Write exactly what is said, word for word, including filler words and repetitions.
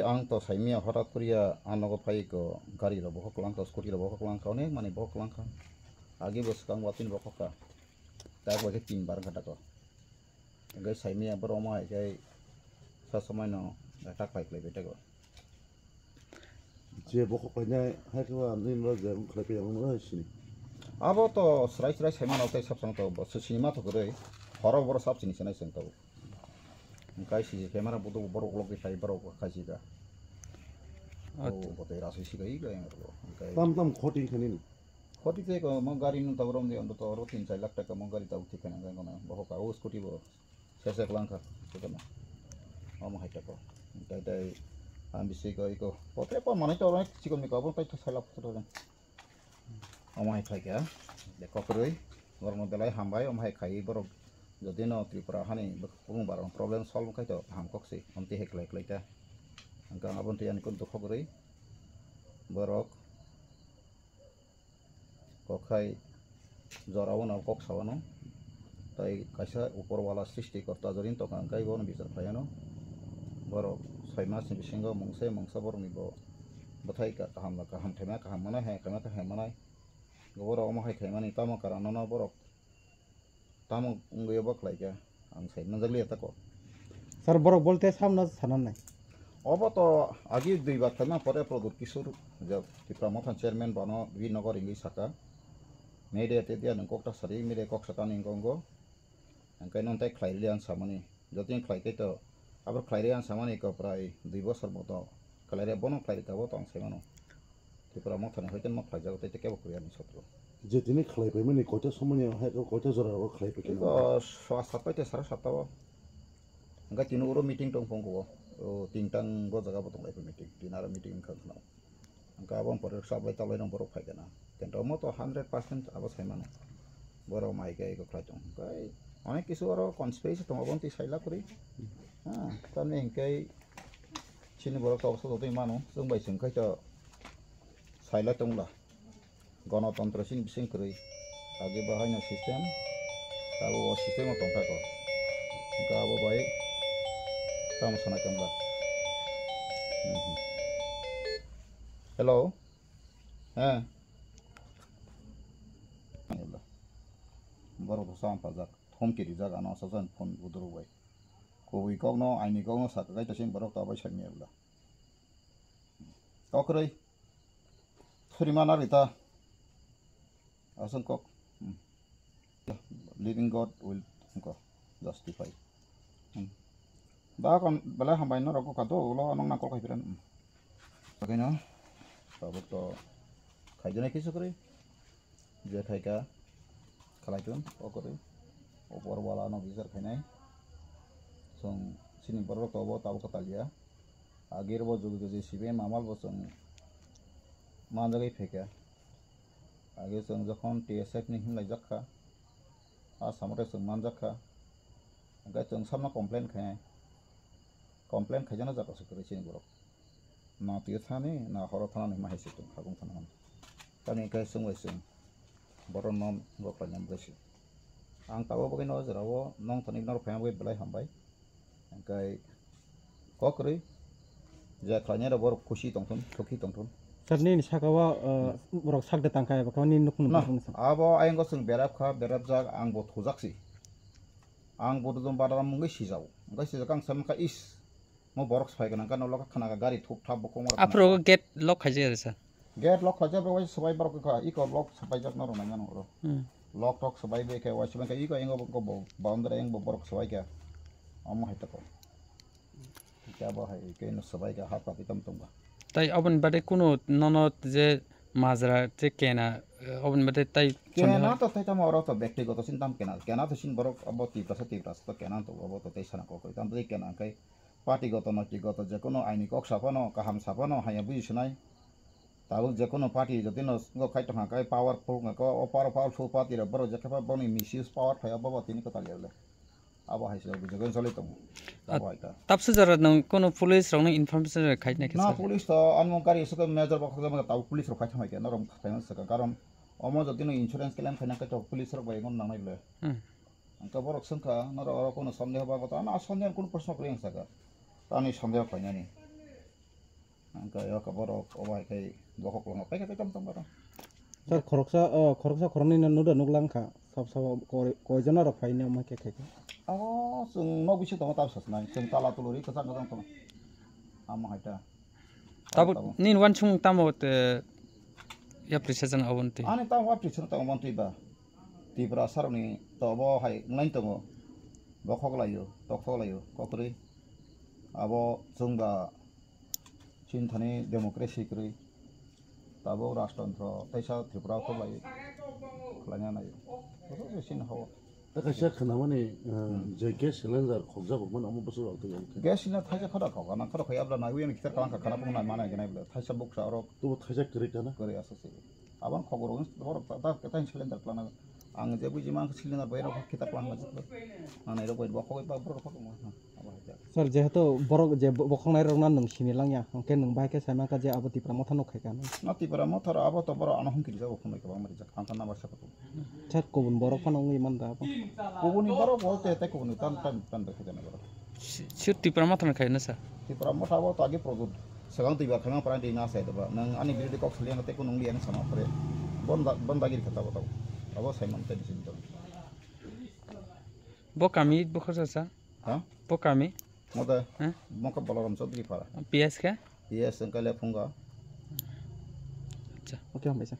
Ang to saimia hotat koriya, ang nogo phai ko gari rok bokhok lang kha, scooty rok bokhok lang kha, onek mani bokhok lang kha. Agi bo swkang watwi ni bokhok kha. Tak bai khe tin bar wngkha tako. Hingke saimia borok omo hai khe sa somai no tak pai khlai bai tako. Je bokhok khlainai hai khe bo ang nini no je wng khlai pai ang no sini. Abo to srai srai sai mano tei sab sang to bo sini ma to kwrwi. Horo boro sab sini sanai seng to. Hingke sisi camera budu borok ulo khe khai borok khai si ka. Acha. O bo tei rasi si ka i ka yang ro. Hingke tam tam khoti khe nini. Khoti tei ko mo gari no tabuk rom de ondo to oro tin char lakh taka mo gari tabuk thik khe nang khe kono. Bokhok ka o scooty bo. Sesek langkha, kotorma. Omo hai tako. Tai tai, ang bisi ko iko. Pote po manai to onek chikon miko, abo tai to salap to. Omo hai khai kha. De kokroi. Borokno belai hambai, omo hai khai borok. Jodi no Tripura hani bwkhwrwng barok problem solve khai to ham kok si. Omti hai klai klai ta. Ang kang abon tiyani kun to kokroi. Borok. Kok hai jora o no kok sa wano. Tai kaisa upor wala srishti korta jorin tongkha, hingkai bono bichar phaiano. Borok soi mas ni bisingo mungsa mungsa borok ni bo bwthai kaham kaham khaima kaham manai, hai khaima kaham manai. Borok omo hai khaimani tamo karon no borok Tamo wngwi obo khlai kha, ang sai manjak liya tako. Sir, borok bolte samno sana nai. Obo to agi dui bar khlaima pore Pradyot Kishore, je Tipra Motha chairman, bono Vinogo ringwi saka. Media te dia nang kok ta sari, media kok saka ni wngkha wngkha. Ang kai non tai khlai liya ang samani. Joto ni khlai khe to, abo khlai re ang samani ko prai dui bosor moto khlai re, bono khlai re kabo to ang sai mano. Tripura Motha ni hoite mo khlai jago tei kebo kuri ani sotro. Je tini khlai pai mani koita somoni hai ko koita jora ro khlai pai khe Iko swa sat pai te sara sat o. Hingke tini uro meeting tong phung ko. O tingtang go jaga bo tong lai meeting. Tini aro meeting wngkha khna. Hingke abo pore sablai tablai rok borok phai kana. Kintu omo to hundred percent abo sai mano. Borok mai khe eko khlai tong. Hingke onek kisu aro conspiracy tong abo twi sai la kwrwi. Ha, tamni hingke chini borok to obosol twi mano. Chwng bai chwng khai to sai la tong la. Gonotontro chini bising kwrwi. Age bo haino system. Abo o system o tong kha ko. Hingke abo bai tamo sana tong la. Mhm. Hello. He. Borok bwsa ang pajak, thomki rijak ano sajan phone budurok bai. Kubui kokno, aini kokno sakha kaitor sini borok to abai sani ebla. Kokrwi. Thwrima narita. Aswng kok. Hmm. Living God will, ko, justify. Hmm. Da kon belai hambai norok kha do, ulo nong nang kol khai piran. Hmm. Bagino, tabuk to khaijana kisu kwrwi. Je khai kha, khalai tun, o kwrwi. Opor wala no bichar khainai. Chwng chini borok to bo tabuk kwtal ya. Agir bo jugi jugi sibe mamal bo chwng manjagwi phaikha. Age chwng jokhon T S F ni himlai jak kha, a samo tei chwng man jak kha, hingke chwng samno complain khe, complain khaijano jaga se kwrwi chini borok. Na twi thani, na horo thani ma hai se chwng habung thana hwn. Tamni hingke chwng bai chwng borok no bo khlaina bagwi se. Ang tabuk bagwi no o jora o nong thani norok phaina bagwi belai hambai. Hingke kokrwi je khlainai rok borok khusi tongthun, sukhi tongthun. Sir, nini saka o, uh, borok sak de tangkha, eba khe nini nukhung no. Abo ayang o chwng berap kha, berap jak, ang bo thujak si. Ang bo dudum badaram wngwi sijao. Wngwi sijak ang sai mankha, is, mo borok swbai gwnang kha, nokla khana kha gari thup thap bo kongor. Aphuru gate lock khaijak ya, sir? Gate lock khlaijak, bai swbai borok kha, iko lock swbaijak norok nai mano oro. Hmm. Lock tok swbai bai khe waisa bai khe iko ingo bo, bo boundary ingo borok swbai khe. Omo hai tako. Khe abo hai khe no swbai khe ha pati tam tongba. Tai oboni bade kunu nono je majra je kena, eh, oboni bade tai kena to tai tamo oro to bektigoto sin tam kena. Kena to sin borok abo Tiprasa, Tiprasa to kena to abo to tai sana kokoi. Tam tai kena kai Party goto, noiti goto, jekono aini kok saphano, kaham saphano, haiya buji sinai. Tabuk jekono party jotino go khai tongkha, kai powerful wngkha, o power-, powerful party rok borok jekhe pha boni misuse power phaiya bobo tini kwtal ya le. Abo hai se bujagwi choli tongo. Abo hai ta. Tapsa jora nang kono police rok nang information rok khai nai khe. Na police to ano gari suka major bokha jama tabuk police rok khai thangma khe norok khai masa ka karon omo jotino insurance claim khaina khe to police rok bai ngon nangnai le. Hmm. Hingke borok swngkha, norok oro kono sondeho ba kota? Ano sondeho kono proshno kwrwi ang saka. Tani sondeho khlainani. Ang khe o kaborok obo hai khai bokhok lama pai khe tei tamo tamo. Sir, khoroksa, o, khoroksa khoroknwi no nuda nuklang kha. Sab sabo koi, koijon rok phaini omo khe khai khe. Abo chwng nok bisingo tongo, tab sasnai. Chwng tala tuluri kwchang kwchang tongo. Amo hai ta. Tabuk tabuk. Nini wansukmung tamo te yapri sajana aboni twi? Ani tamo yapri sajana tongo aboni twi ba. Tiprasa rokni tobo hai wnglaino tongo. Bokhok laio, tokhok laio, kokrwi. Abo chwng ba chini thani democracy kwrwi. Tabuk rajtantro teisa Tripura o kok lai khlaina nai. Boso se sini hao. Ta kaisa khwnamani, uh, je gas cylinder khokjak mano omo bwswk rok twi. Gas cylinder thaisa khoda khok, ana khoda khoi abla nai uyang khitar kalang ka khana pung nai mana gwnai bla. Thaisa buksa oro. Tubo thaisa kwrwi kana? Kwrwi asa se. Abang khogor borok ta ta cylinder plana. Ang je buji mang cylinder bai rok khitar plan ma jiklo. Nanai rok bai bokho bai borok rok. Sir, jehetu borok je bo-, bokhoknai rokno nwng sini langya, hwnkhe nwng bahai khe sai mankha je abo Tipra Motha no khai kha hinwi. Na Tipra Motha ro abo to borok ano hum kiri jago phunui kwbangma rijak, ang kha number seven. Sir, kubun borok phano wngwi man da abo? Kubuni borok bo te, te kubuni tan, tan, tan bai khai jana borok. Si-, sir, Tipra Motha no khai na, sir? Tipra Motha abo to age Pradyot. Swkang twi ba khaimang pran ri na sai da ba. Nwng ani birodo kok sali ang te kunung li ani sama phre. Bon da, bon dagi rikha tabo tabo. Abo sai man te bisin to. Bo kami, bo khorsa sa? Ha? Bo kami? Moda. Ha? Mokha Balaram Chaudhary para. P S khe? P S engkale phunga. Acha. Okay, hambai sa.